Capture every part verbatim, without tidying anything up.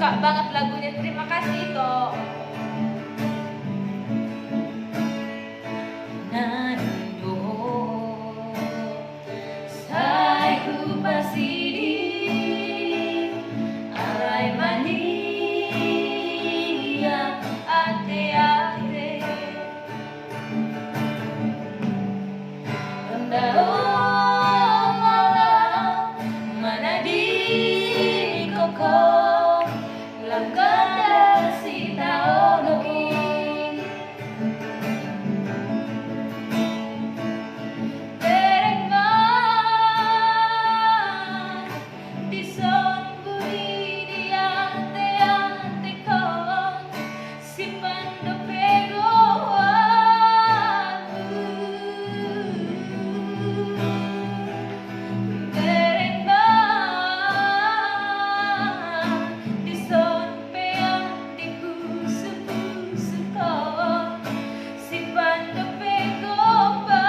Banget lagunya, terima kasih, Ito. Nando sai hupasiding, alai maninna ate-ate. Enda ho mala manadingkon ho, lam ganda sitaonon i. Bereng ma dison buni di ate-ateko, simpan dope goarmu. Bereng ma dison pe di pusu-pusuko, simpan dope goarmu.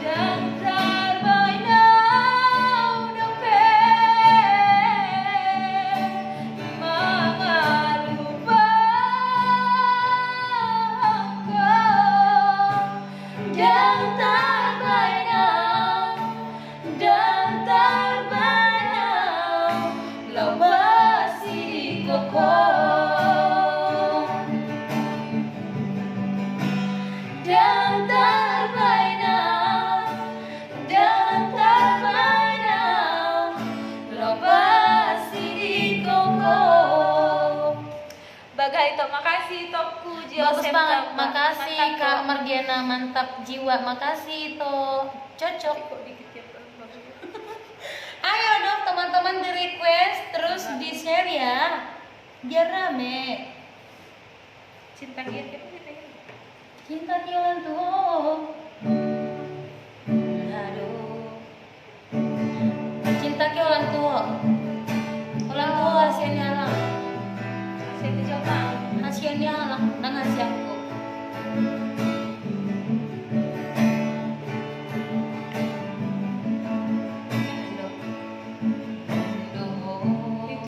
Ndang tarbahen au dope mangalupahon ho. Ndang tarbahen au, ndang tarbahen au laho pasidingkon ho. Ndang tarbahen au, ndang tarbahen au laho pasidingkon ho. Bagus, Ito, makasih, Ito. Puji. Bagus banget, makasih, Kak Mardiana, mantap jiwa, makasih, Ito. Cocok. Ayo dong, teman-teman, di request, terus di share ya, biar rame. Cinta dia, siapa sih pengen? Cinta Thailand tuh.